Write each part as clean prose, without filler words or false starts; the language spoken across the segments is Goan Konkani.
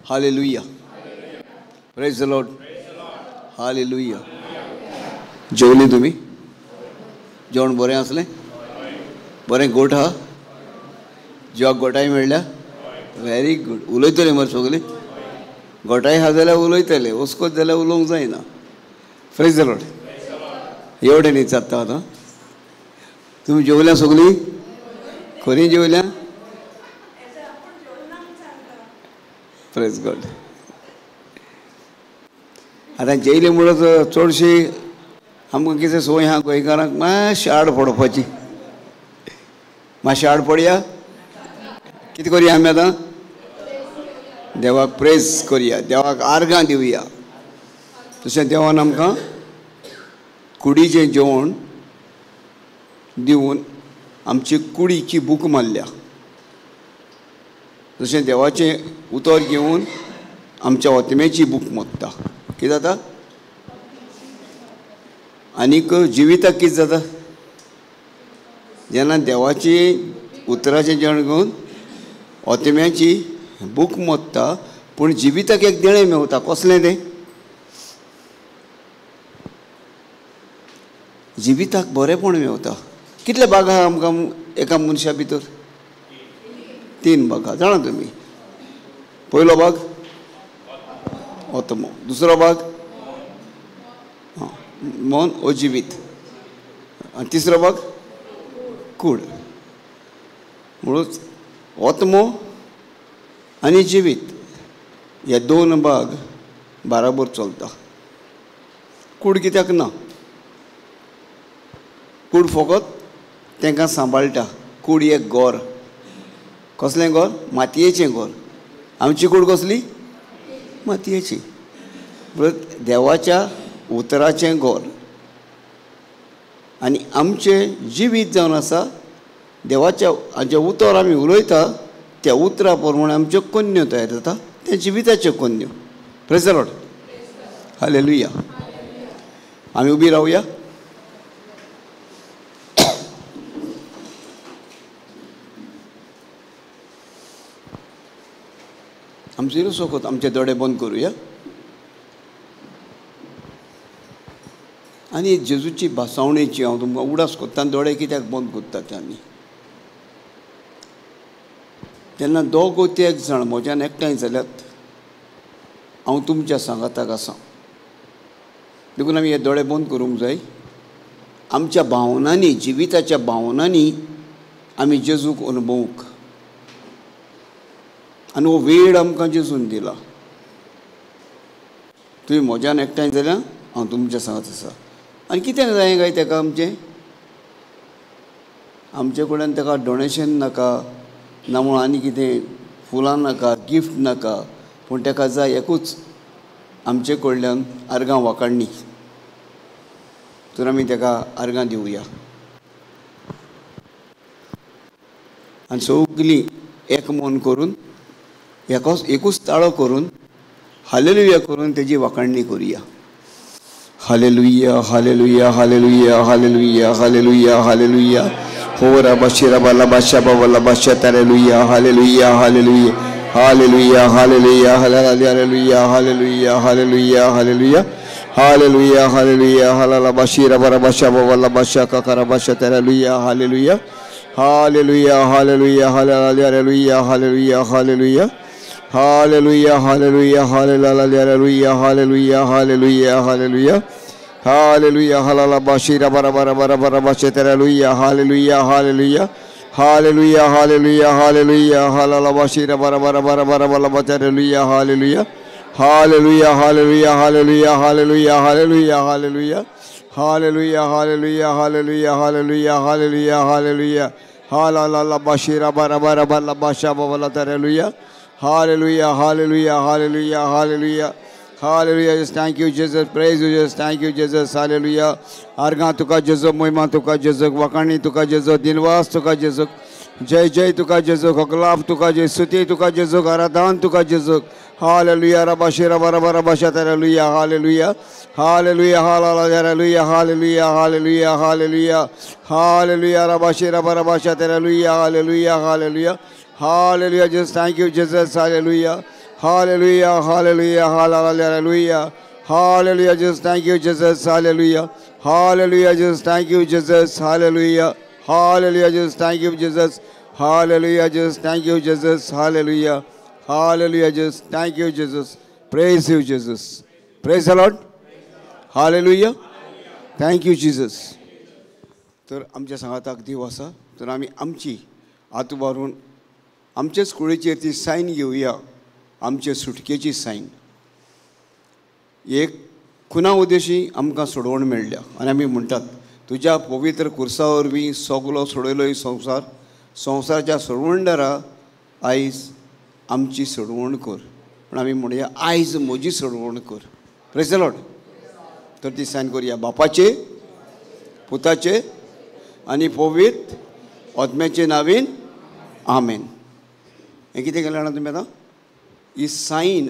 Hallelujah. Praise the Lord. Hallelujah. जेवली तुमी? जेवण बरें आसलें? बरें गोठ आहा? जिवाक गोठाय मेळ्ळ्या? Very good. उलयतले मरे सगळीं? गोठाय आहा जाल्यार उलयतले, वस्कोत जाल्यार उलोवंक जायना. Praise the Lord. एवढें न्ही जाता आतां. तुमी जेवल्या सगळीं? खरी जेवल्या? Praise God. आतां जेयले म्हणून चडशी आमकां कितें संवय आहा गोंयकारांक मातशी आड पडपाची. मातशी आड पडया. कितें करुया आमी आतां? देवाक प्रेज करुया, देवाक आर्गां दिवया. तशें देवान आमकां कुडीचें जेवण दिवन आमची कुडीची भूक मारल्या. तशें देवाचें उतर घेवन आमच्या ओतमेची भूक मोडटा. कितें जाता? आनीक जिविताक कितें जाता? जेन्ना देवाची उतराचें जेवण घेवन ओतम्याची भूक मोडटा, पूण जिविताक एक देणें मेवता. कसलें तें? जिविताक बरेंपण मेवता. कितले भाग आहा आमकां एका मनशा भितर? 3 भाग आहा. जाणा तुमी? पयलो भाग ओतमो, दुसरो भाग मन ओ जिवीत, आनी तिसरो भाग कूड. म्हणून ओतमो आनी जिवीत हे 2 भाग बराबर चलता. कूड कित्याक ना? कूड फकत तांकां सांबाळटा. कूड एक गोर. कसलें गोर? मातयेचें गोर. आमची कूड कसली? मातयेची. देवाच्या उतराचें गोर. आनी आमचें जिवीत जावन आसा देवाच्या जें उतर आमी उलयता त्या उतरा प्रमाणे आमच्यो कोन्यो तयार जाता, त्या जिविताच्यो कोन्यो. Praise the Lord. Hallelujah. आमी उबी रावया. आमचेर सोकत आमचे दोळे बंद करुया आनी जेजूची भासावणेची हांव तुमकां उडास कोत्ता. दोळे कित्याक बंद करता ते आमी? तेन्ना दोग तेग जाण म्हज्यान एकठांय जाल्यात, हांव तुमच्या सांगाताक आसा. देखून आमी हे दोळे बंद करूंक जाय. आमच्या भावनांनी, जिविताच्या भावनांनी आमी जेजूक अनुभवूंक. आनी हो वेळ आमकां जेजून दिला. तुमी म्हज्यान एकठांय जाल्यार हांव तुमच्या सांगात आसा. आनी कितें जाय काय ताका? आमचें आमचे कडल्यान ताका डोनेशन नाका, ना म्हूण आनी कितें फुलां नाका, गिफ्ट नाका, पूण ताका जाय एकूच, आमचे कडल्यान आर्गां वाकाडणी. तर आमी ताका आर्गां दिवया. आनी सगलीं एक मन करून, एकूच ताळो करून, हालेलुया करून तेजी वाखाणणी करुया. Hallelujah, hallelujah, hallelujah, hallelujah, hallelujah, hallelujah. हो रबा शिरबा लबा शबा लबा शतरेलुया. Hallelujah, hallelujah, hallelujah, hallelujah, hallelujah, hallelujah, hallelujah, hallelujah, hallelujah, hallelujah. हलालबा शिरबा रबा शबा लबा शकरबा शतरेलुया. Hallelujah, hallelujah, hallelujah, hallelujah, hallelujah, hallelujah, hallelujah, hallelujah, hallelujah, hallelujah, hallelujah, hallelujah, hallelujah. हलाला बाशिरा बरा बरा बरा बरा बाशेतरेलुया. Hallelujah, hallelujah, hallelujah, hallelujah, hallelujah. हलाला बाशिरा बरा बरा बरा बरा बरा बाचरेलुया. Hallelujah, hallelujah, hallelujah, hallelujah, hallelujah, hallelujah, hallelujah, hallelujah, hallelujah, hallelujah, hallelujah, hallelujah, hallelujah. हलाला बाशिरा बरा बरा बरा बाशा बाबा तरेलुया. Hallelujah, hallelujah, hallelujah, hallelujah, hallelujah. Just thank you, Jesus. Praise you, Jesus. Thank you, Jesus. Hallelujah. आर्गां तुका जेजू, महिमा तुका जेजू, वाखाणी तुका जेजू, दिनवास तुका जेजू, जय जय तुका जेजू, हकलाप तुका जेजू, स्तुती तुका जेजू, आराधन तुका जेजू. Hallelujah. Rava शिरबा rava rava शतरेलुया. Hallelujah, hallelujah, hallelujah, hallelujah, hallelujah, hallelujah, hallelujah. Rava शिरबा rava शतरेलुया. Hallelujah, hallelujah, hallelujah. Just thank you, Jesus. Hallelujah. Hallelujah, hallelujah, hallelujah, hallelujah, Jesus, thank you, Jesus, hallelujah, hallelujah, Jesus, thank you, Jesus, hallelujah, hallelujah, Jesus, thank you, Jesus, hallelujah, Jesus, thank you, Jesus, hallelujah, hallelujah, Jesus, thank you, Jesus, praise you, Jesus, praise the Lord, hallelujah, thank you, Jesus. तर आमच्या सांगाताक देव आसा, तर आमी आमची हात उबारून आमचेच कुळेचेर ती सायन घेवया, आमचे सुटकेची सायन. एक खुना उद्देशी आमकां सोडवण मेळ्ळ्या आनी आमी म्हणटात तुज्या पवित्र कुर्सा वरवीं सगलो सोडयलो संवसार, संवसाराच्या सोडवणदारा आयज आमची सोडवण कर. पूण आमी म्हणया आयज म्हजी सोडवण कर. Praise the Lord. तर ती सायन करुया बापाचे, पुताचे आनी पवित्र आत्म्याचे नांवान, आमेन. हें कितें केलें जाणा तुमी आतां? ही सायन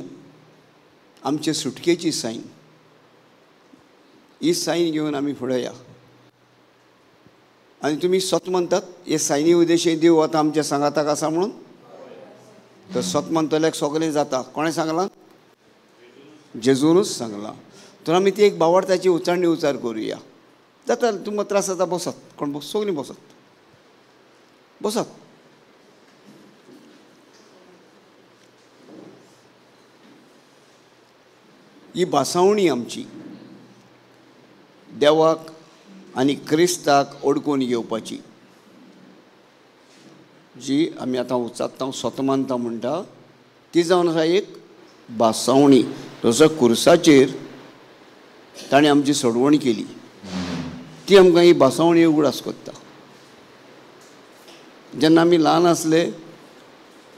आमचे सुटकेची सायन. ही सायन घेवन आमी फुडें या. आनी तुमी सत म्हणटात हे सायनी उद्देशी देव आतां आमच्या सांगाताक आसा म्हणून, तर सत म्हणटल्याक सगळें जाता. कोणें सांगलां? जेजूनच सांगलां. तर आमी ती एक बावडताची उचारणी उचार करुया. जाता तुमकां त्रास जाता, बसात, कोण सगळीं बसात, बसात. ही भासावणी आमची देवाक आनी क्रिस्ताक अडकून घेवपाची, जी आमी आतां उचारता स्वता मानता म्हणटा ती जावन आसा एक भासावणी. जसो कुर्साचेर ताणें आमची सोडवण केली ती आमकां ही भासावणी उगडास करता. जेन्ना आमी ल्हान आसले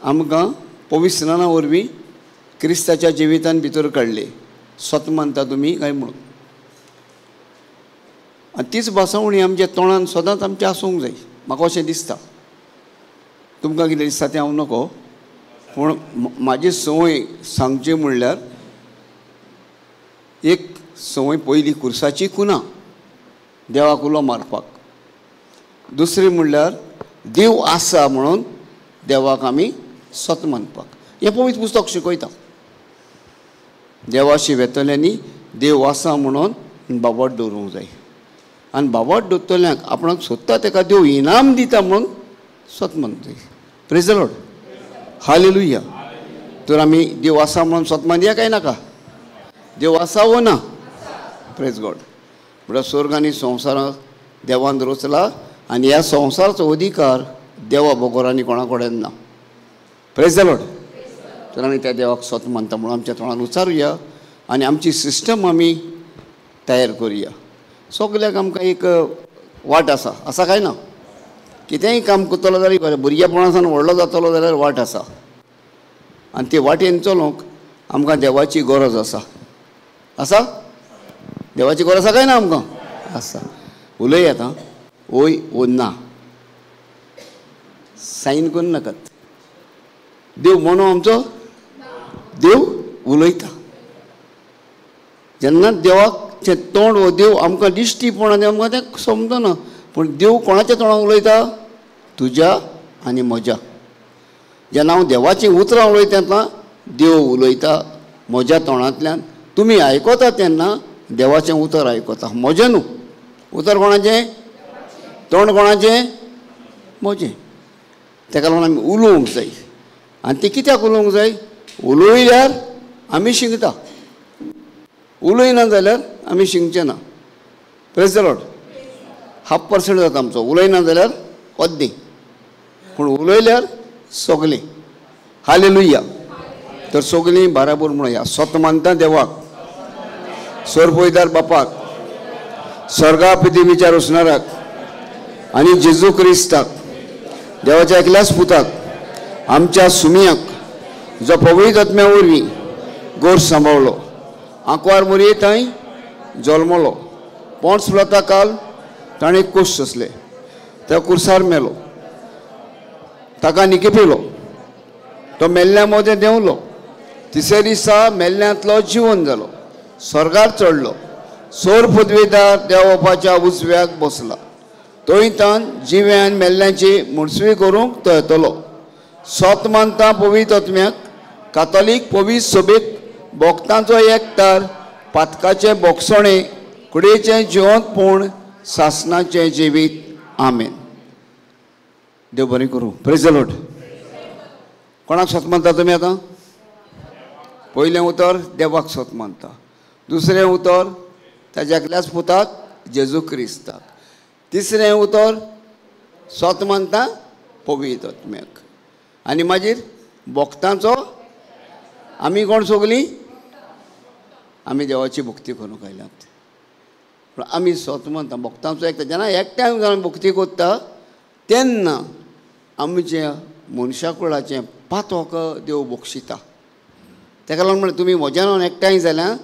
आमकां पवित्र स्नाना वरवीं क्रिस्ताच्या जिवितान भितर काडले, सत मानता तुमी काय म्हणून. आनी तीच भासावणी आमच्या तोंडान सदांच आमचें आसूंक जाय. म्हाका अशें दिसता, तुमकां कितें दिसता तें हांव नको, पूण म्हाजी संवय सांगची म्हणल्यार एक संवय पयली कुर्साची खुना, देवाक उलो मारपाक. दुसरी म्हणल्यार देव आसा म्हणून देवाक आमी सत मानपाक. हें पवित्र पुस्तक शिकयता. देवाशी वेतल्यांनी देव आसा म्हणून बाबट दवरूंक जाय, आनी बाबट दवरतल्यांक आपणाक सोदता तेका देव इनाम दिता म्हणून सत मानूंक जाय. Praise the Lord, hallelujah. तर आमी देव आसा म्हणून सत मानया काय नाका? देव आसा वो ना? Praise God. म्हळ्यार स्वर्ग आनी संवसाराक देवान रचला आनी ह्या संवसाराचो अधिकार देवा बगर आनी कोणा कडेन ना. Praise the Lord. तर आमी त्या देवाक सत मानता म्हणून आमच्या तोंडान उचारुया आनी आमची सिस्टम आमी तयार करुया. सगल्याक आमकां एक वाट आसा, आसा काय ना? कितेंय काम करतलो जाल्यार भुरगेपणा सावन व्हडलो जातलो जाल्यार वाट आसा, आनी ते वाटेन चलोवंक आमकां देवाची गरज आसा. आसा देवाची गरज आसा काय ना आमकां? आसा. उलय आतां ओय ओ ना, सायन करूं नाकात. देव मोनो आमचो, देव उलयता. जेन्ना देवाक तोंड हो देव आमकां दिश्टी पडना, आमकां तें समजना, पूण देव कोणाच्या तोंडान उलयता? तुज्या आनी म्हज्या. जेन्ना हांव देवाचीं उतरां उलयता तेन्ना देव उलयता म्हज्या तोंडांतल्यान. तुमी आयकता तेन्ना देवाचें उतर आयकता, म्हजें न्हू. उतर कोणाचें? तोंड कोणाचें? म्हजें. तेका लागून आमी उलोवंक जाय. आनी तें कित्याक उलोवंक जाय? उलयल्यार आमी शिकता, उलयना जाल्यार आमी शिकचे ना. Praise the Lord. Half percent जाता आमचो, उलयना जाल्यार अर्दी, पूण उलयल्यार सगळीं. हालेलुया. तर सगळीं बाराबर म्हणया, सत मानता देवाक, सोरपयदार बापाक, स्वर्गा पृथ्वीच्या रोसणाराक आनी जेजू क्रिस्ताक, देवाच्या एकल्याच पुताक, आमच्या सुमयाक, जो पवित्र आत्म्या वरवीं गोर सांबाळलो, आंकवार मोरये थंय जल्मलो, पोंच प्लता काल ताणें कूस सोंसले, त्या कुर्सार मेलो, ताका निकेपिलो, तो मेल्ल्या मदें देंवलो, तिसऱ्या दिसा मेल्ल्यांतलो जिवन जालो, स्वर्गार चडलो, सोर पदवेदार देव बापाच्या उजव्याक बसला, थंय तान जिव्यान मेल्ल्यांची मुडसवी करूंक तो येतलो. सत मानता पवित्र आत्म्याक, कातोलीक पवित्र सभेक, भक्तांचो एकतार, पातकाचें बोगसणें, कुडीचें जिवंतपण, सासणाचें जिवीत. आमेन. देव बरें करूं. Praise the Lord. कोणाक सोत मानता तुमी आतां? पयलें उतर देवाक सोत मानता, दुसरें उतर ताज्या एकल्याच पुताक जेजू क्रिस्ताक, तिसरें उतर सोत मानता पवित्र आत्म्याक, आनी मागीर भक्तांचो. आमी कोण सगलीं? आमी देवाची भक्ती करूंक आयल्यात, पूण आमी सोत मानता भक्तांचो एकठांय. जेन्ना एकठांय जावन भक्ती करता तेन्ना आमच्या मनशा कुळाचें पातक देव बक्षिता. ताका लागून म्हणलें तुमी म्हज्या नांवान एकठांय जाल्यार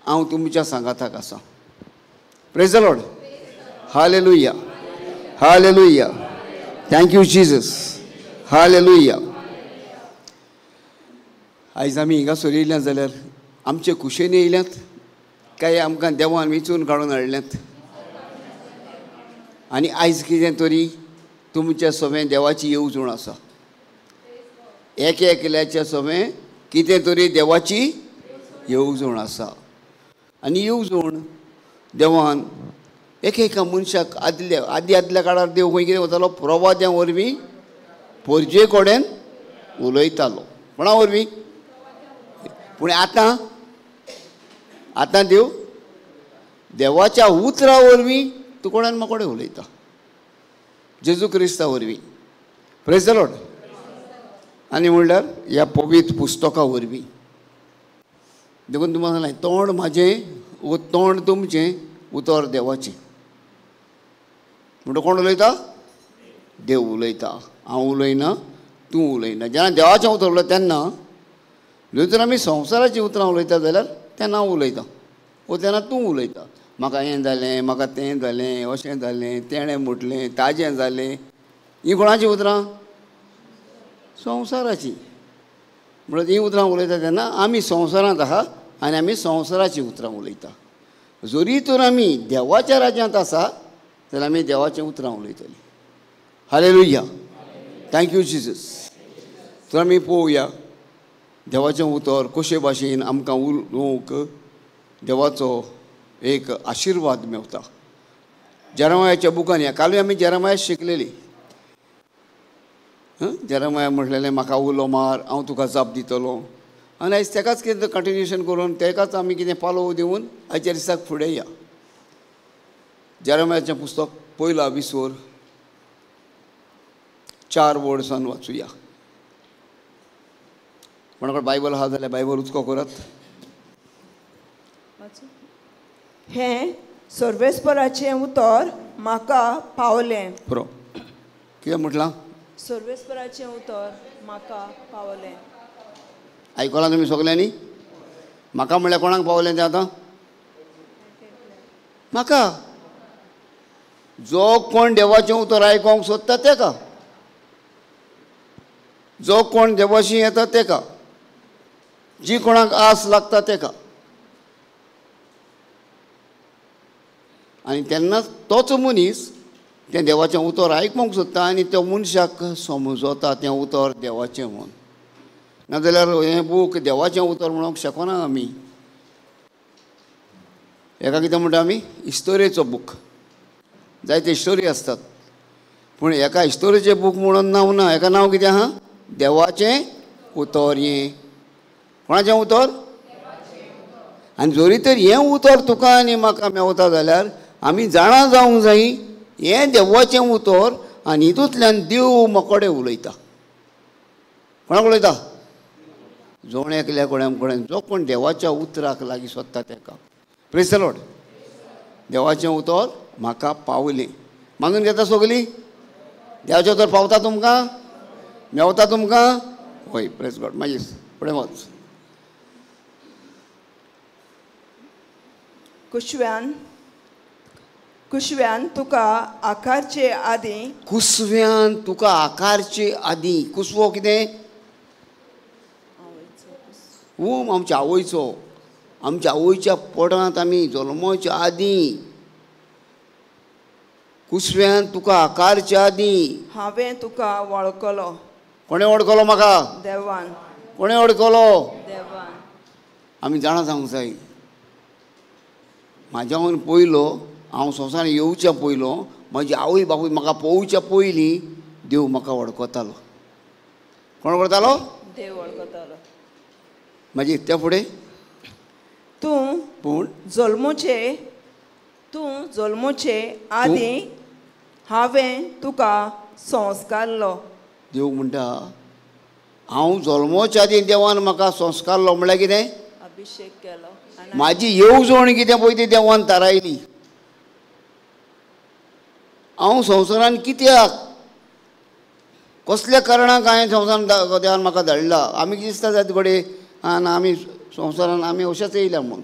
हांव तुमच्या सांगाताक आसा. Praise the Lord. Hallelujah, hallelujah. Thank you Jesus. Hallelujah. आयज आमी हिंगासर येयल्यात जाल्यार आमचे खुशेन येयल्यात काय आमकां देवान वेंचून काडून हाडल्यात? आनी आयज कितें तरी तुमच्या सवें देवाची येवजण आसा. एक एकल्याच्या सवें कितें तरी देवाची येवजण आसा. आनी येवजण देवान एक एका मनशाक आदल्या आदी आदल्या काळार देव खंय कितें वतालो? प्रवाद्यां वरवीं पोरजे कडेन उलयतालो. कोणा वरवीं? पूण आतां आतां देव देवाच्या उतरा वरवीं तूं कोणान म्हाका उलयता, जेजू क्रिस्ता वरवीं. Praise the Lord. आनी म्हणल्यार ह्या पवित्र पुस्तका वरवीं. देखून तुमकां सांगलें, तोंड म्हाजें वो तोंड तुमचें, उतर देवाचें. म्हणटा कोण उलयता? देव उलयता. हांव उलयना, तूं उलयना. जेन्ना देवाचें उतर उलयता तेन्ना, जर आमी संवसाराचीं उतरां उलयता जाल्यार तेन्ना हांव उलयता वो तेन्ना तूं उलयता. म्हाका हें जालें, म्हाका तें जालें, अशें जालें, तेणें म्हटलें, ताजें जालें. हीं कोणाचीं उतरां? संवसाराचीं. म्हणल्यार हीं उतरां उलयता तेन्ना आमी संवसारांत आहा आनी आमी संवसाराचीं उतरां उलयता. जरी तर आमी देवाच्या राज्यांत आसा जाल्यार आमी देवाचीं उतरां उलयतलीं. हालेलुया. Thank you Jesus. तर आमी पळोवया देवाचें उतर कशे भाशेन आमकां उलोवंक देवाचो एक आशिर्वाद मेवता. जेरमायाच्या बुकान, कालूय आमी जेरमाया शिकलेली. जेरमाया म्हटलेलें म्हाका उलो मार, हांव तुका जाप दितलो. आनी आयज तेकाच कितें कंटिन्युएशन करून तेकाच आमी कितें पालोव दिवन आयच्या दिसाक फुडें या. जेरमायाचें पुस्तक पयला विसोर 4 वर्सां वाचुया. कोणाकडे बायबल आहा जाल्यार बायबल उचको करात. हें सर्वेस्पराचें उतर म्हाका पावलें. बरो, कितें म्हटलां? सर्वेस्पराचें उतर म्हाका पावलें. आयकलां तुमी सगल्यांनी? म्हाका म्हणल्यार कोणाक पावलें तें आतां? म्हाका. जो कोण देवाचें उतर आयकोंक सोदता तेका, जो कोण देवाशी येता तेका, जी कोणाक आस लागता तेका. आनी तेन्नाच तोच मनीस तें देवाचें उतर आयकूंक सोदता आनी त्या मनशाक समजता तें उतर देवाचें म्हूण. नाजाल्यार हें बूक देवाचें उतर म्हणूंक शकना आमी. हेका कितें म्हणटा आमी? इस्टोरेचो बूक. जायते इस्टोरी आसतात, पूण एका इस्टोरेचें बूक म्हणून नांव ना. हेका नांव कितें आहा? देवाचें उतर. हें कोणाचें उतर? आनी जरी तर हें उतर तुका आनी म्हाका मेवता जाल्यार आमी जाणा जावंक जाय हें देवाचें उतर आनी हितूंतल्यान देव म्हाकोडे उलयता. कोणाक उलयता? जोण एकल्या कोणा कडेन, जो कोण देवाच्या उतराक लागीं सोदता तेका. Praise the Lord. देवाचें उतर म्हाका पावलें. मानून घेता सगलीं? देवाचें उतर पावता तुमकां? मेवता तुमकां? हय. Praise God. मागीर फुडें वच. कुशव्यान कुशव्यान तुका आकारचे आदीं. कुसव्यान तुका आकारचे आदीं. कुसवो कितें? ओम आमच्या आवयचो, आमच्या आवयच्या पोटांत आमी जल्मोच्या आदीं. कुसव्यान तुका आकारचे आदीं हांवें तुका वळखलो. कोणें वळखलो म्हाका? देवान. कोणें वळखलो? देवान. आमी जाणा जावंक जाय, म्हाज्याहून पयलो हांव संवसारान येवच्या पयलो म्हजी आवय बापूय म्हाका पळोवच्या पयलीं देव म्हाका वळखतालो. कोण वळखतालो? देव वळखतालो. मागीर त्या फुडें तूं पूण जल्मोचे, तूं जल्मोचे आदीं हांवें तुका संस्कारलो. देव म्हणटा हांव जल्मोच्या आदीं देवान म्हाका संस्कारलो. म्हणल्यार कितें? अभिशेक केलो. म्हाजी येवजण कितें पळय ती देवान थारायली. हांव संवसारान कित्याक, कसल्या कारणाक हांवें संवसारान देवान म्हाका धाडला. आमी दिसता जायत घडये आनी आमी संवसारान आमी अशेंच येयल्या म्हणून,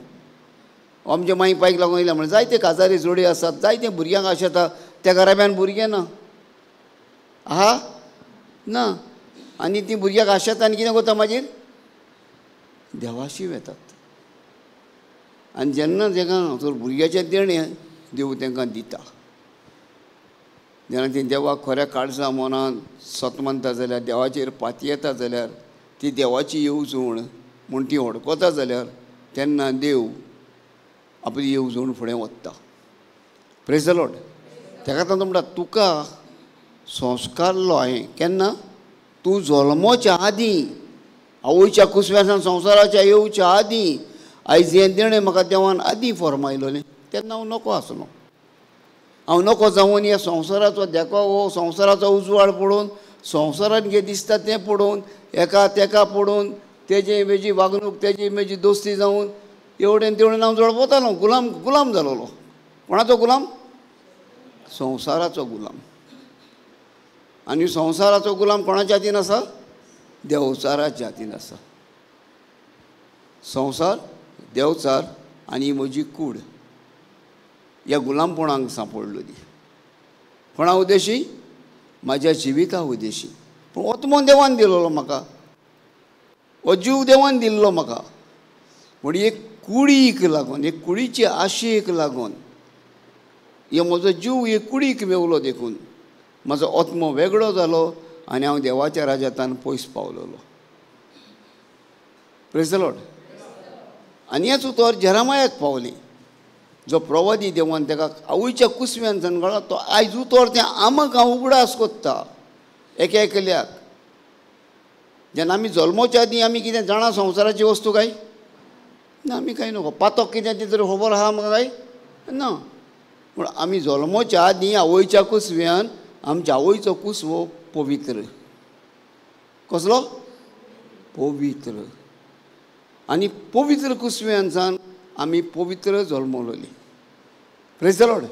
आमच्या माई पायक लागून येयल्या म्हणून. जायते काजारी जोडी आसात, जायते भुरग्यांक अशें येता, त्या घराब्यान भुरगें ना, आहा ना, आनी ती भुरग्यांक आशेता आनी कितें करता मागीर देवाशी वेतात. आनी जेन्ना तांकां तर भुरग्याचें देणें देव तांकां दिता, जेन्ना ती देवाक खऱ्या काळजा मनान सत मानता जाल्यार, देवाचेर पातयेता जाल्यार, ती देवाची येवजण म्हूण ती हडकता जाल्यार, तेन्ना देव आपली येवजण फुडें वता. Praise the Lord. ताका तो म्हणटा तुका संस्कारलो हांवें. केन्ना? तूं जल्मोच्या आदीं, आवयच्या कुसव्यासान संवसाराच्या येवच्या आदीं. आयज हें देणें म्हाका देवान आदीं फॉर्मायलोलें, तेन्ना हांव नको आसलो. हांव नको जावन ह्या संवसाराचो देखो, हो संवसाराचो उजवाड पळोवन, संवसारान कितें दिसता तें पळोवन, एका तेका पळोवन, तेजी म्हजी वागणूक, तेजी म्हजी दोस्ती जावन एवढें तेवढें हांव जळपतालो. गुलाम गुलाम जालोलो. कोणाचो गुलाम? संवसाराचो गुलाम. आनी संवसाराचो गुलाम कोणाच्या हातीन आसा? देवचाराच्या हातीन आसा. संवसार, देवचार आनी म्हजी कूड ह्या गुलामपणाक सांपडलोली. कोणा उद्देशी? म्हाज्या जिविता उद्देशी. पूण आत्मो देवान दिलोलो म्हाका, हो जीव देवान दिल्लो म्हाका. म्हण एक कुडीक लागून, एक कुडीचे आशेक लागून, हे म्हजो जीव एक कुडीक मेवलो देखून म्हजो आत्मो वेगळो जालो आनी हांव देवाच्या राज्यांत पयस पावलोलो. Praise the Lord. आनी हेच उतर जेरामायाक पावलें, जो प्रवादी देवान ताका आवयच्या कुसव्यान जनगळा, तो आयज उतर तें आमकां उगडास कोत्ता एक एकल्याक. जेन्ना आमी जल्मोच्या आदीं आमी कितें जाणा संवसाराची वस्तू काय ना? आमी कांय नको. पातक कितें तें तरी खबर आसा आमकां काय ना? पूण आमी जल्मोच्या आदीं आवयच्या कुसव्यान, आमच्या आवयचो कुसवो पवित्र. कसलो? पवित्र. आनी पवित्र कुसव्यानसान आमी पवित्र जल्मलोली. Praise the Lord.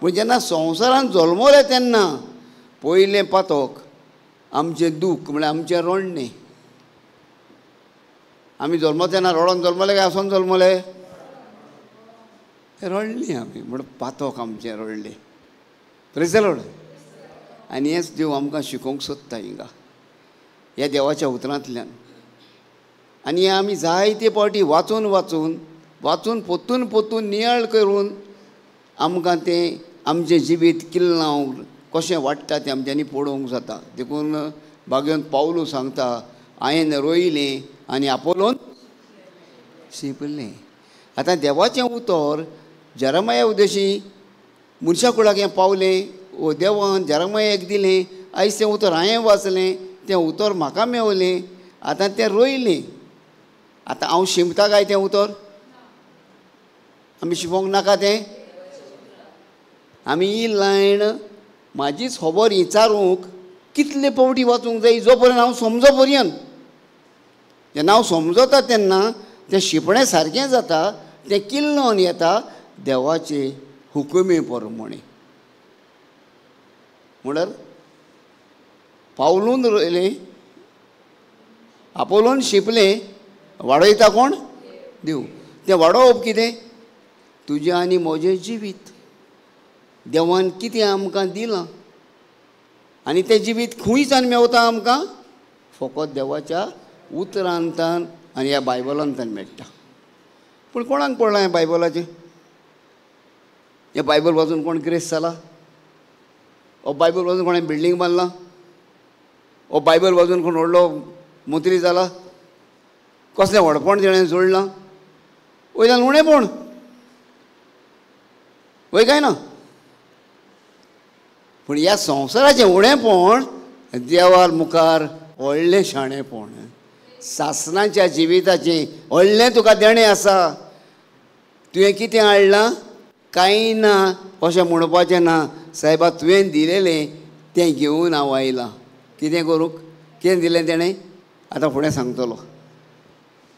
पूण जेन्ना संवसारान जल्मले तेन्ना पयलें पातक आमचें दूख, म्हळ्यार आमचें रडणें. आमी जल्मता तेन्ना रडोन जल्मले काय आसोन जल्मले? रडलीं आमी, म्हण पातक आमचें रडलें. Praise the Lord. आनी हेंच देव आमकां शिकोवंक सोदता हिंगा ह्या देवाच्या उतरांतल्यान. आनी आमी जायते फावटी वाचून वाचून वाचून पोतून पोतून नियाळ करून आमकां तें आमचें जिवीत किल्लांव कशें वाडटा तें आमच्यांनी पळोवंक जाता. देखून भाग्यवंत पावलू सांगता, हांवें रोयलें आनी आपोलोन शिंपलें. आतां देवाचें उतर जेरामाया उद्देशी मनशा कुळाक हें पावलें, ओ देवान जेरामायाक दिलें, आयज तें उतर हांवें वाचलें, तें उतर म्हाका मेवलें, आतां तें रोयलें. आतां हांव शिंपता काय तें उतर? आमी शिंपोंक नाका तें? आमी ही लायन म्हाजीच खबर विचारूंक कितले फावटी वाचूंक जाय, जो पर्यंत हांव समजो पर्यंत. जेन्ना हांव समजता तेन्ना तें शिंपणें सारकें जाता, तें किल्लोन येता देवाचे हुकुमे प्रमाणे. म्हणल्यार पावलून रोयलें, आपोलोन शिंपलें, वाडयता कोण? देव. तें वाडोवप कितें? तुजें आनी म्हजें जिवीत. देवान कितें आमकां दिलां आनी तें जिवीत खंयच्यान मेवता आमकां? फकत देवाच्या उतरांतान आनी ह्या बायबलांतान मेळटा. पूण कोणाक पडलां हें बायबलाचें? हें बायबल वाचून कोण ग्रेस जाला? हो बायबल वाचून कोणें बिल्डींग बांदलां? हो बायबल वाचून कोण व्हडलो मंत्री जाला? कसलें व्हडपण तेणें जोडलां? वयल्यान उणेपण, वय काय ना? पूण ह्या संवसाराचें उणेपण देवा मुखार व्हडलें शाणेपण. सासणाच्या जिविताचें व्हडलें तुका देणें आसा. तुवें कितें हाडलां? कांय ना अशें म्हणपाचें ना. सायबा तुवें दिलेलें तें घेवन हांव आयलां. कितें करूंक? कितें दिलें तेणें? आतां फुडें सांगतलो.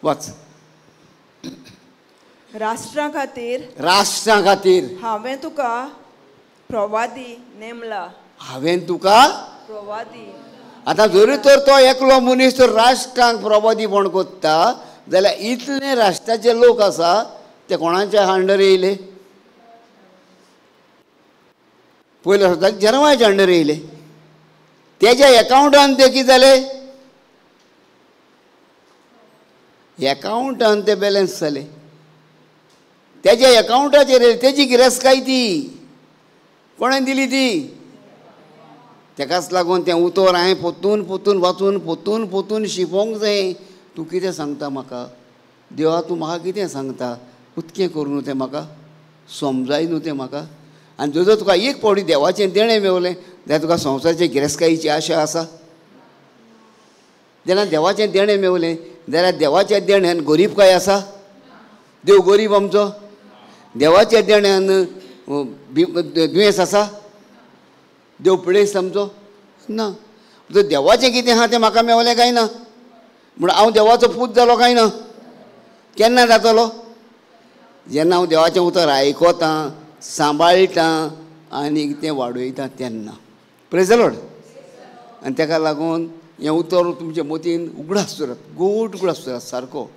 वाच. राष्ट्रां खातीर, राष्ट्रां खातीर हांवें तुका प्रवादी नेमला. हांवें तुका प्रवादी. आतां जरी तर तो एकलो मनीस तर राष्ट्रांक प्रवादीपण कोत्ता जाल्यार इतले राष्ट्राचे लोक आसा ते कोणाच्या अंडर येयले? पयले सुद्दां जेरमायाच्या अंडर येयले. तेज्या एकावंटान ते कितें जाले? एकावंटान ते बॅलन्स जाले. तेज्या एकावंटाचेर येयले. तेजी गिरेस्तकाय ती कोणें दिली ती? तेकाच लागून तें उतर हांवें पोतून पोतून वाचून पोतून पोतून शिकोवंक जाय. तूं कितें सांगता म्हाका देवा? तूं म्हाका कितें सांगता? उतकें करूं न्हू तें म्हाका, समजाय न्हू तें म्हाका. आनी जर जर तुका एक फावटी देवाचें देणें मेवलें जाल्यार तुका संवसाराचे गिरेस्तकायेची आशा आसा. जेन्ना देवाचें देणें मेवलें जाल्यार देवाच्या देण्यान गरीबकाय आसा? देव गरीब आमचो? देवाच्या देण्यान दुयेंस आसा? देव पिडेस्त आमचो? ना. देवाचें कितें आहा तें म्हाका मेवलें काय ना? म्हूण हांव देवाचो पूत जालो काय ना? केन्ना जातलो? जेन्ना हांव देवाचें उतर आयकतां, सांबाळटा आनी तें वाडयता तेन्ना. Praise the Lord. आनी तेका लागून हें उतर तुमचे मतीन उगडास दवरात, गोड उगडास दवरात सारको.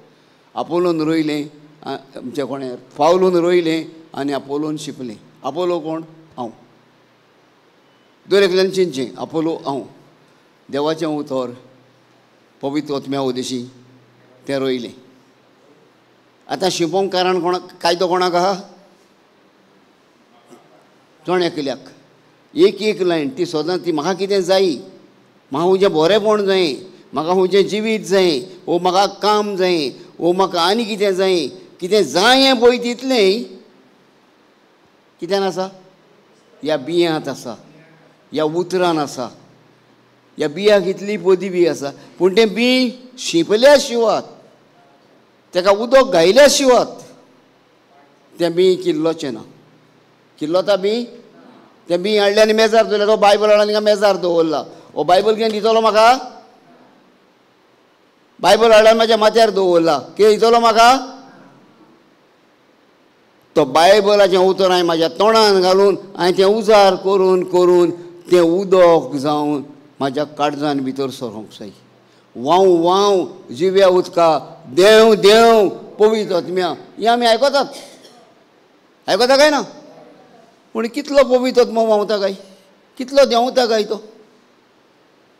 आपोलोन रोयलें आमच्या कोणें, पावलोन रोयलें आनी आपोलोन शिंपलें. आपोलो कोण? हांव. दर एकल्यान चिंतचें, आपोलो हांव. देवाचें उतर पवित्र आत्म्या उदेशी तें रोयलें. आतां शिंपोंक कारण कोणाक? कायदो कोणाक आहा? जण एकल्याक. एक एक लायन ती सदां ती म्हाका कितें जायी, म्हाका हुंयचें बरेंपण जाय, म्हाका हुंयचें जिवीत जाय, वो म्हाका काम जाय, वो म्हाका आनी कितें जाय, कितें जाय पळय तितलें कित्यान आसा? ह्या बियांत आसा, ह्या उतरान आसा. ह्या बियाक इतली पदवी आसा, पूण तें बी शिंपल्या शिवात, तेका उदक घायल्या शिवात तें बी किल्लोचें ना. किल्लोता बी? तें बी हाडलें आनी मेजार दवरलें. तो बायबल हाडला आनी मेजार दवरला. हो बायबल कितें दितलो म्हाका? बायबल हाडला आनी म्हाज्या माथ्यार दवरला, कितें दितलो म्हाका? तो बायबलाचें उतर हांवें म्हाज्या तोंडान घालून हांवें तें उजार करून करून तें उदक जावन म्हाज्या काळजान भितर सरोंक जाय. वाव वाव जिव्या उदका, देंव देंव पवित्र आत्म्या. हें आमी आयकतात, आयकता काय ना? पूण कितलो पवित्र आत्मो व्हांवता काय? कितलो देंवता काय तो?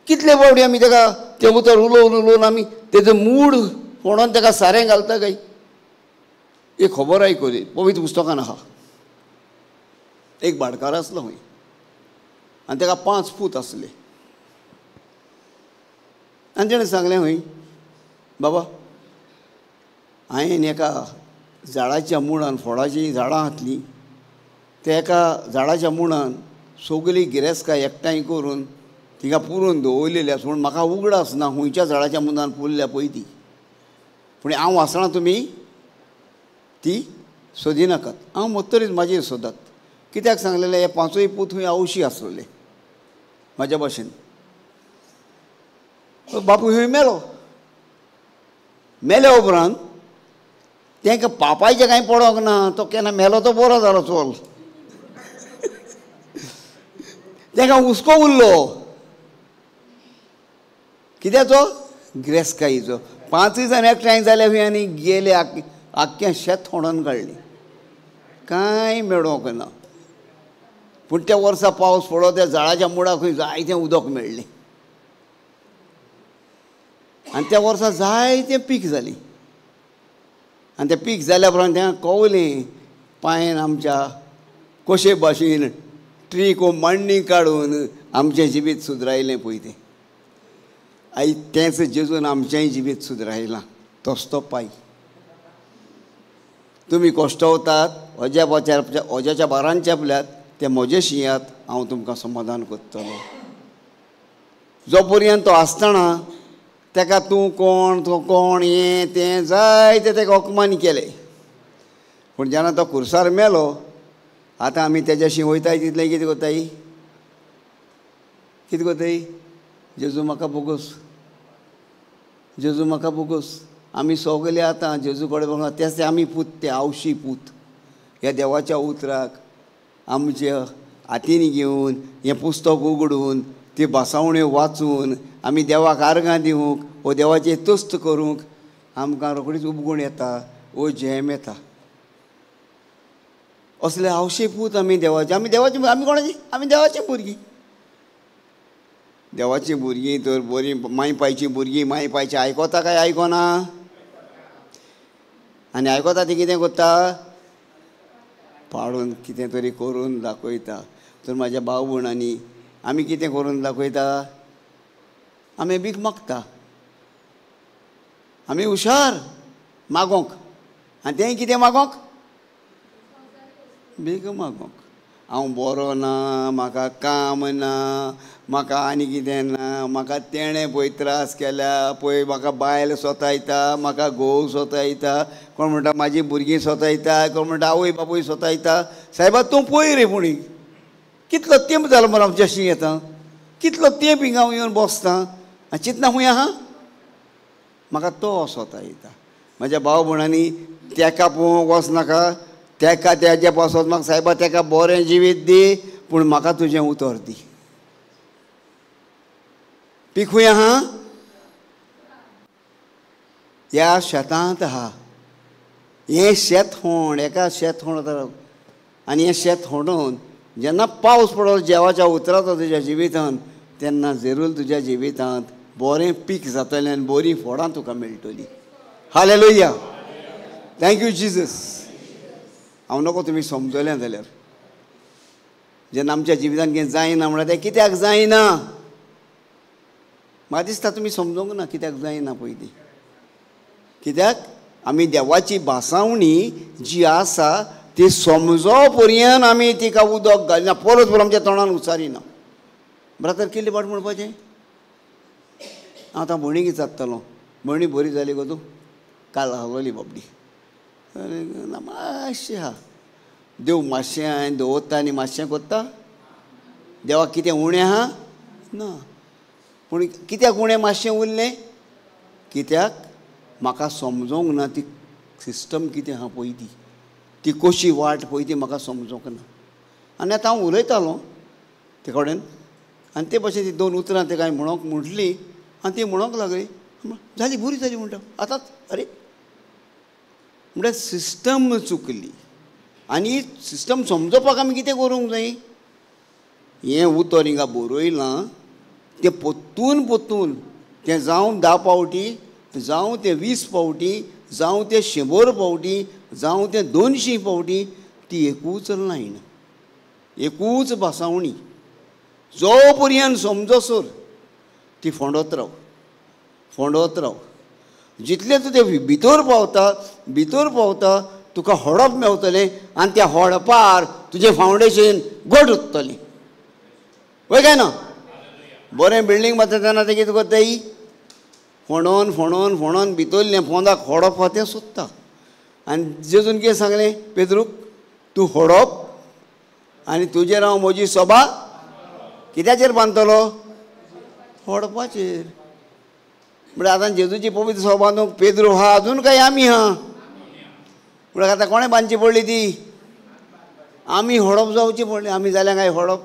कितले फावटी आमी तेका तें उतर उलोवन उलोवन आमी तेजो मूड फोडोन तेका सारें घालता काय? एक खबर आयकली, पवित्र पुस्तकान आहा. एक भाटकार आसलो खंय आनी तेका 5 पूत आसले. आनी तेणें सांगलें खंय, बाबा हांवें एका झाडाच्या मुळान फोडाचीं झाडां घातलीं, ते एका झाडाच्या मुळान सगळी गिरेस्तकाय एकठांय करून तिका पुरून दवरलेली आसा, पूण म्हाका उगडास ना खंयच्या झाडाच्या मुळान पुरल्या पळय ती. पूण हांव वाचना, तुमी ती सोदिनाकात, हांव मत्तरीच म्हाजेर सोदात. कित्याक सांगलेलें? हे 5 पूत खंय आवशी आसलेले म्हाज्या भाशेन. बापूय खंय मेलो. मेल्या उपरांत तांकां पापायचें कांय पडोंक ना. तो केन्ना मेलो तो बरो जालो, चल. तांकां हुस्को उरलो कित्याचो? गिरेस्तकायेचो. 5 जाण एकठांय जाले खंय आनी गेले, आख्खें शेत फोडून काडलें, कांय मेळोंक ना. पूण त्या वर्सा पावस पडलो, त्या झाडाच्या मुळाक खंय जायतें उदक मेळ्ळें आनी त्या वर्सा जायतें पीक जालें. आनी तें पीक जाल्या उपरांत तें कवलें पांयन आमच्या कशे भाशेन ट्रीक वो मांडणी काडून आमचें जिवीत सुदरायलें पळय तें. आयज तेंच जेजून आमचेंय जिवीत सुदरायलां. तोच तो पाय. तुमी कश्टवतात ओज्या ओज्याच्या बारान चेपल्यात ते म्हजे शिंयात, हांव तुमकां समाधान करतलो. जो पर्यंत तो आसतना तेका तूं कोण, तूं कोण, हें तें जायते तेका अपमान केले. पूण जेन्ना तो खुर्सार मेलो, आतां आमी तेज्याशी वयताय तितलें कितें करताय, कितें करताय? जेजू म्हाका बोगोस, जेजू म्हाका बोगोस. आमी सगले आतां जेजू कडेन बघा, तेच आमी पूत, ते आवशी पूत. ह्या देवाच्या उतराक आमच्या हातीन घेवन हें पुस्तक उगडून ती भासावण्यो वाचून आमी देवाक आर्गां दिवंक वो देवाचें तुस्त करूंक आमकां रोखडीच उबगूण येता वो झेम येता. असले आवशी पूत आमी देवाचे. आमी देवाची, आमी कोणाची? आमी देवाची भुरगीं. देवाची भुरगीं तर बरीं माय पायचीं भुरगीं माय पायचीं आयकोता काय आयकोना? आनी आयकोता ती कितें करता? पाडून कितें तरी करून दाखयता. तर म्हाज्या भाव भयणांनी आमी कितें करून दाखयता? आमी भीक मागता. आमी हुशार मागोंक. आनी तें कितें मागोंक? भीक मागोंक. हांव बरो ना, म्हाका काम ना, म्हाका आनी कितें ना, म्हाका तेणें पळय त्रास केल्या, पळय म्हाका बायल सोतायता, म्हाका घोव सोतायता, कोण म्हणटा म्हाजी भुरगीं सोतायता, कोण म्हणटा आवय बापूय सोतायता. सायबा तूं पळय रे पुणी कितलो तेंप जालो मरे आमच्या शी येता, कितलो तेंप हिंगा हांव येवन बसता आनी चिंतना खूंय आहा, म्हाका तो सोतायता. म्हाज्या भाव भयणांनी तेका पळोवंक वचनाका, तेका तेज्या पासत म्हाका सायबा तेका बरें जिवीत दी, पूण म्हाका तुजें उतर दी. पीक खूंय आहा? ह्या शेतांत आहा. हें शेत होण, एका शेत होण आनी हें शेत होणून जेन्ना पावस पडलो देवाच्या उतराचो तुज्या जिवितांत, तेन्ना जरूर तुज्या जिवितांत बरें पीक जातलें आनी बरीं फळां तुका मेळटलीं. हालेलुया. Thank you Jesus. हांव नको तुमी समजलें जाल्यार जेन्ना आमच्या जिवितांत कितें जायना म्हणल्यार तें कित्याक जायना? म्हाका दिसता तुमी समजूंक ना कित्याक जायना पयलीं. कित्याक आमी देवाची भासावणी जी आसा ती समजो पर्यंत आमी तिका उदक घालना, परत परत आमच्या तोंडान उचारिना. ब्रादर कितले फावट म्हणपाचें? हांव आतां भयणीक विचारतलो, भयणी बरी जाली गो तूं? काल हालोली बाबडी ना मातशें आहा. देव मातशें हांवें दवरता आनी मातशें करता. देवाक कितें उणें आहा? ना. पूण कित्याक उणें मातशें उरलें? कित्याक म्हाका समजोंक ना ती सिस्टम कितें आहा पळय, ती ती कशी वाट पळय ती म्हाका समजोंक ना. आनी आतां हांव उलयतालो ते कडेन आनी ते भशेन ती दोन उतरां ते कांय म्हणोंक म्हटलीं आनी ती म्हणोंक लागली, जाली बरी जाली म्हणटा. आतांच अरे म्हणल्यार सिस्टम चुकली. आनी सिस्टम समजोवपाक आमी कितें करूंक जाय? हें उतर हिंगा बरयलां तें पोत्तून पोत्तून तें जावं 10 फावटी, जावं तें 20 फावटी, जावं तें 100 फावटी, जावं तें 200 फावटी, ती एकूच लायन, एकूच भासावणी. जो पर्यंत समजसर ती फोंडत राव, फोंडत राव. जितलें तूं तें भितर पावता, भितर पावता, तुका होडप मेवतलें आनी त्या होडपार तुजें फावंडेशन घट उरतलें. वय काय ना? बरें बिल्डींग बांदता तेन्ना तें कितें करताय? फोंडोन फोंडोन फोंडोन भितरलें पोंदाक होडप आहा तें सोदता. आनी जेजून कितें सांगलें पेद्रूक? तूं होडप आनी तुजेर हांव म्हजी सभा कित्याचेर बांदतलो? होडपाचेर. म्हळ्यार आतां जेजूची पवित्र सभा बांदूंक पेद्रू आहा अजून काय आमी आहा? म्हळ्यार आतां कोणें बांदची पडली ती? आमी होडप जावची पडली. आमी जाल्या काय होडप?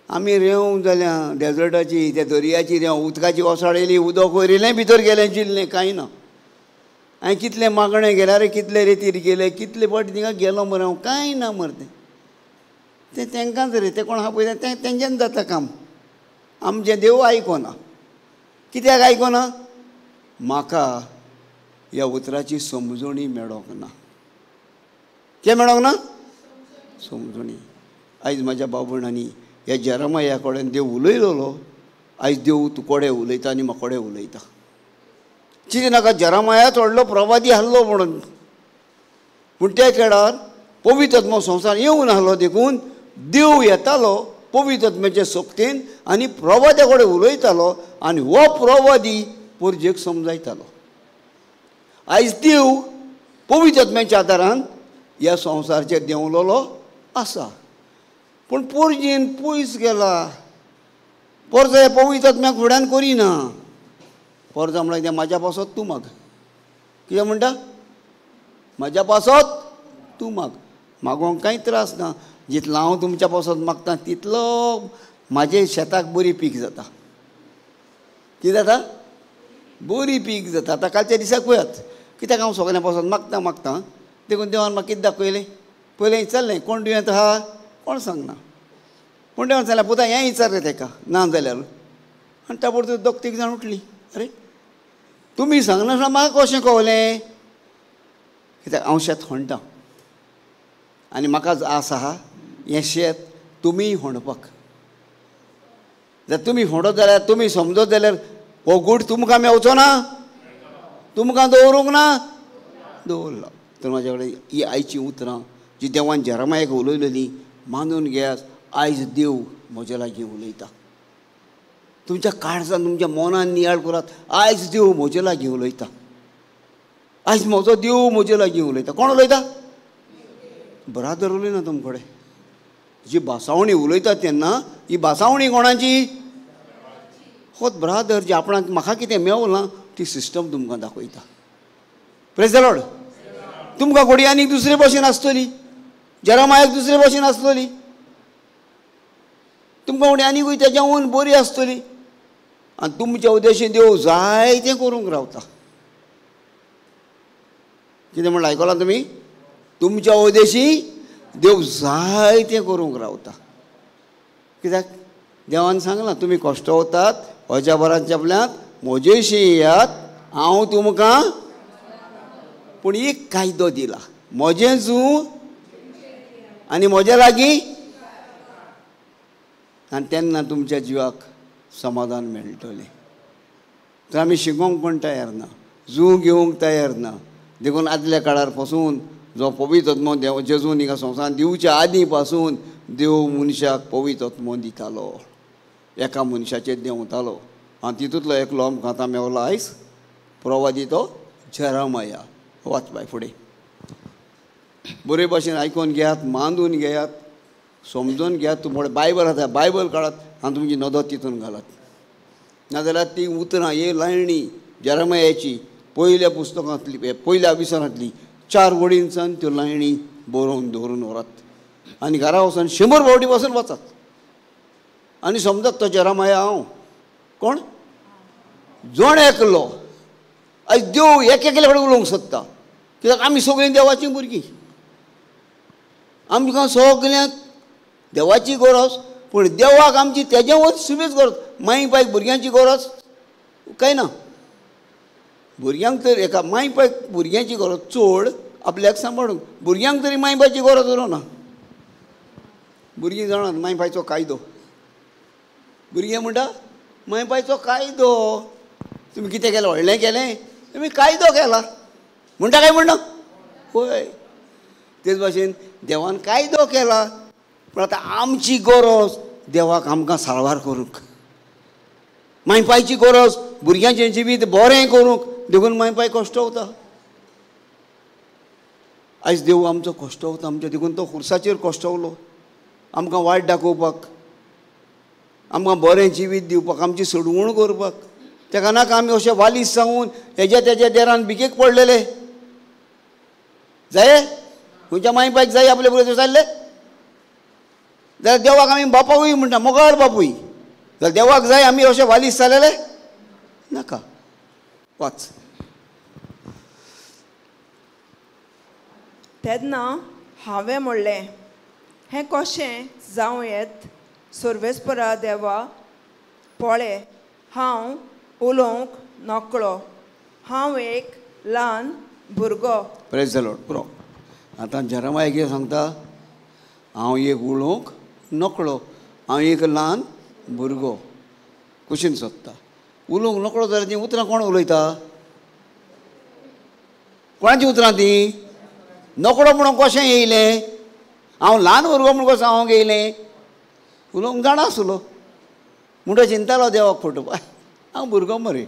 आमी रेंव जाल्या डेजर्टाची, त्या दर्याची रेंव, उदकाची ओसाड येयली, उदक वयर येयलें, भितर गेलें, जिल्लें, कांय ना. हांवें कितलें मागणें गेल्यार रे, कितले रेतीर गेले, कितले फावटी थिंगा गेलो मरे हांव, कांय ना मरे तें. तें तेंकांच रे, तें कोण आहा पळय तें तेंच्यान जाता काम. आमचें देव आयकोना. कित्याक आयकोना? म्हाका ह्या उतराची समजणी मेळोंक ना. कितें मेळोंक ना? समजणी. आयज म्हाज्या भाव भयणांनी ह्या जेरमाया कडेन देव उलयलोलो. आयज देव तुकोडे उलयता आनी म्हाकोडे उलयता. चिंती नाका, जेरामायाच व्हडलो प्रवादी आहलो म्हणून, पूण त्या खेळार पवित्र आत्मो संवसार येवन आहलो, देखून देव येतालो पवित्र आत्म्याचे शक्तीन आनी प्रवाद्या कडेन उलयतालो आनी हो प्रवादी पोरजेक समजायतालो. आयज देव पवित्र आत्म्याच्या आदारान ह्या संवसारचेर देंवलेलो आसा, पूण पोरजेन पयस गेला. पोरजा ह्या पवित्र आत्म्याक फुड्यान करिना. पोरजा म्हणल्यार कितें? म्हाज्या पासत तूं माग. कितें म्हणटा? म्हाज्या पासत तूं माग. मागोंक कांय त्रास ना, जितलो हांव तुमच्या पासत मागता तितलो म्हाजे शेताक बरी पीक जाता. कितें जाता? बरी पीक जाता. आतां कालच्या दिसाक पळयात, कित्याक हांव सगळ्यां पासत मागता मागता, देखून देवान म्हाका कितें दाखयलें? पयलें विचारलें कोण दुयेंत आहा? कोण सांगना. पूण देवान सांगलें पुता हें विचारलें तेका ना जाल्यार, आनी ताबडतोब दोग तीग जाण उठलीं. अरे तुमी सांगनासतना म्हाका कशें कळलें? कित्याक हांव शेत खणटा आनी म्हाका आस आहा हें शेत तुमी होंडपाक. जर तुमी होंडत जाल्यार, तुमी समजत जाल्यार हो गूट तुमकां मेवचो ना, तुमकां दवरूंक ना, दवरला. तर म्हाज्या कडेन ही आयचीं उतरां जी देवान जेरामायाक उलयलेली मानून घेयात. आयज देव म्हज्या लागीं उलयता. तुमच्या काळजान, तुमच्या मनान नियाळ करात. आयज देव म्हज्या लागीं उलयता. आयज म्हजो देव म्हज्या लागीं उलयता. कोण उलयता? ब्रादर उलयना तुमचे कडेन. जी भासावणी उलयता तेन्ना ही भासावणी कोणाची? होच ब्रादर जी आपणाक म्हाका कितें मेवलां ती सिस्टम तुमकां दाखयता. Praise the Lord. तुमकां घोडी आनीक दुसरे भशेन आसतली, जेरामायाक दुसरे भशेन आसतली, तुमकां घोडी आनीकूय तेज्याहून बरी आसतली. आनी तुमच्या उद्देशीन देव जायतें करूंक रावता. कितें म्हणलें आयकलां तुमी? तुमच्या उद्देशी देव जायतें करूंक रावता. कित्याक देवान सांगलां तुमी कश्टवतात म्हज्या बरान चेपल्यात, म्हजेशी येयात, हांव तुमकां. पूण एक कायदो दिला, म्हजें जूं आनी म्हज्या लागीं, आनी तेन्ना तुमच्या जिवाक समाधान मेळटलें. तर आमी शिकोवंक पण तयार ना, जूं घेवंक तयार ना. देखून आदल्या काळार पासून जो पवित्र आत्मो देव जेजून हिंगा संवसारान दिवच्या आदीं पासून देव मनशाक पवित्र आत्मो दितालो, एका मनशाचेर देंवतालो. आनी तितूंतलो एकलो आमकां आतां मेवलो आयज प्रवादी तो जेरामाया. वाच बाय फुडें. बरे भाशेन आयकोन घेयात, मांदून घेयात, समजून घेयात. तुमचे बायबल आसा, बायबल काडात आनी तुमची नदर तितून घालात. नाजाल्यार ती उतरां ही लायणी जेरामायाची पयल्या पुस्तकांतली, पयल्या विसरांतली 4 वडींच्यान त्यो लायणी बरोवन दवरून व्हरात आनी घरा वचून 100 फावटी पासून वचात आनी समजात तो जेरामाया हांव कोण. जण एकलो आयज देव एक एकल्या कडेन उलोवंक सोदता, कित्याक आमी सगळीं देवाचीं भुरगीं, आमकां सगल्यांक देवाची गरज, पूण देवाक आमची तेज्या वयर सुबेज गरज. माय पायक भुरग्यांची गरज काय ना? भुरग्यांक तर एका माय पायक भुरग्यांची गरज चड आपल्याक सांबाळूंक, भुरग्यांक तरी माय पायची गरज उरना. भुरगीं जाणात माय पायचो कायदो. भुरगीं म्हणटा माय पायचो कायदो, तुमी कितें केलें? व्हडलें केलें, तुमी कायदो केला म्हणटा काय म्हणना? हय, तेच भाशेन देवान कायदो केला, पूण आतां आमची गरज देवाक आमकां साळवार करूंक, माय पायची गरज भुरग्यांचें जिवीत बरें करूंक, देखून माय पाय कश्टवता. आयज देव आमचो कश्टवता आमच्या, देखून तो खुर्साचेर कश्टवलो आमकां वाट दाखोवपाक, आमकां बरें जिवीत दिवपाक, आमची सोडवण करपाक. तेका नाका आमी अशें वालीस जावन हेज्या तेज्या देरान भिकेक पडलेले जाये. खंयच्या माय पायक जाय आपले भुरगे जाल्ले जाल्यार देवाक आमी बापाकूय म्हणटा मोगाळ बापूय, जाल्यार देवाक जाय आमी अशें वालीस जालेले नाका. वाच. तेन्ना हांवें म्हणलें, हें कशें जावं येत सर्वेस्परा देवा? पळय, हांव उलोवंक नकळो, हांव एक ल्हान भुरगो. प्रेज the Lord. पुरो. आतां जेरामाया कितें सांगता? हांव एक उलोवंक नकळो, हांव एक ल्हान भुरगो. कुशीन सोदता. उलोवंक नकळो जाल्यार तीं उतरां कोण उलयता? कोणाचीं उतरां तीं? नकळो म्हणून कशें येयलें? हांव ल्हान भुरगो म्हूण कसो हांव येयलें? उलोवंक जाणा आसलो म्हणटो चिंतालो देवाक फटोवपा, हांव भुरगो मरे.